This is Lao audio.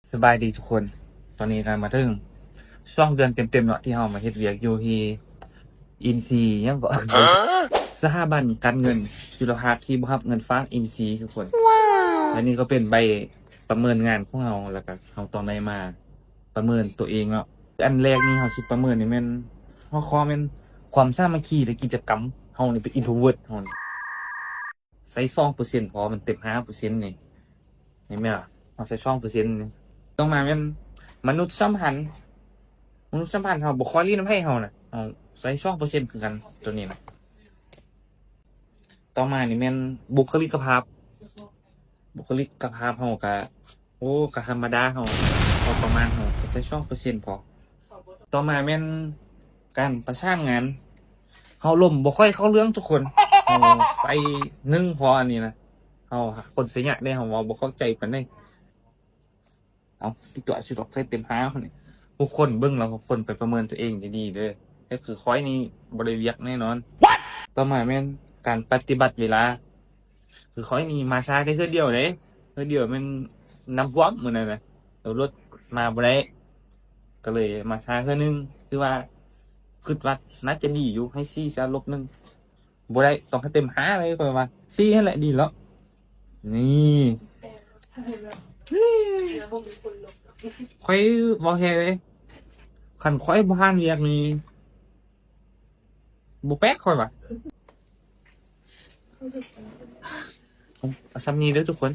ສະບາຍດີທຸກຄົນ, ຕອນນີ້ກໍມາເຖິງສອງເດືອນເຕັມໆເນາະ ທີ່ເຮົາມາເຮັດວຽກຢູ່ທີ່ອິນຊີ ຫຍັງເກາະ ສະຖາບັນການເງິນຈຸລະພາກທີ່ບໍ່ຮັບເງິນຝາກ ອິນຊີ ທຸກຄົນ. ແລະນີ້ກໍເປັນໃບປະເມີນງານຂອງເຮົາ ແລ້ວກໍເຮົາຕ້ອງໄດ້ມາປະເມີນຕົວເອງເນາະ. ອັນແລກນີ້ເຮົາຊິປະເມີນນີ້ແມ່ນ ຫົວຂໍ້ແມ່ນຄວາມສາມັກຄີ ແລະ ກິດຈະກຳ. ເຮົານີ້ເປັນ introvert ເຮົານີ້ ໃສ່ສອງເປີເຊັນພໍ ມັນເຕັມຫ້າເປີເຊັນນີ້ ເຫັນແມ່ນບໍ່? ເຮົາໃສ່ສອງເປີເຊັນນີ້. ຕໍ່ມາແມ່ນມະນຸດສຳພັນ, ມະນຸດສຳພັນເຮົາບໍ່ຄ່ອຍຫຼິ້ນນຳໃຜເຮົານະ, ເຮົາໃສ່ສອງເປີເຊັນຄືກັນໂຕນີ້ນະ. ຕໍ່ມານີ້ແມ່ນບຸກຄະລິກກະພາບ, ບຸກຄະລິກກະພາບເຮົາກະ ໂອ້ ກະທຳມະດາ ເຮົາພໍປະມານ ເຮົາກະໃສ່ສອງເປີເຊັນພໍ. ຕໍ່ມາແມ່ນການປະສານງານ, ເຮົາລົມບໍ່ຄ່ອຍເຂົ້າເລື່ອງທຸກຄົນ, ເຮົາໃສ່ໜຶ່ງພໍ. ອັນນີ້ນະ ເຮົາຄົນໄຊຍະເດ້ ເຮົາເວົ້າບໍ່ເຂົ້າໃຈປານໃດ. ເອົາ ຕິດຕົວະຊິດອກໃສ່ເຕັມຫ້າຄົນນີ້. ຜູ້ຄົນເບິ່ງແລ້ວ ຄົນໄປປະເມີນຕົວເອງດີໆເດີ, ແຕ່ຄືຂ້ອຍນີ້ບໍ່ໄດ້ວຽກແນ່ນອນ. ຕໍ່ມາແມ່ນການປະຕິບັດເວລາ. ຄືຂ້ອຍນີ້ມາຊ້າແຕ່ເທື່ອດຽວເດ້, ເທື່ອດຽວແມ່ນນ້ຳຖ້ວມມື້ນັ້ນນະ, ແລ້ວລົດມາບໍ່ໄດ້ ກໍເລີຍມາຊ້າເທື່ອໜຶ່ງ. ຄືວ່າຄິດວ່າໜ້າຈະດີຢູ່ ໃຫ້ສີ່ຊະ ລົບໜຶ່ງ. ບໍ່ໄດ້, ຕ້ອງໃຫ້ເຕັມຫ້າເລີຍ ຂ້ອຍວ່າສີ່ຫັ້ນແຫຼະດີແລ້ວ. ນີ້ ຂ້ອຍເວົ້າແທ້ເລີຍ, ຄັນຂ້ອຍບໍ່ຜ່ານວຽກນີ້ ບໍ່ແປກ ຂ້ອຍວ່າ. ເອົາ ເອົາສ່ຳນີ້ເດີທຸກຄົນ.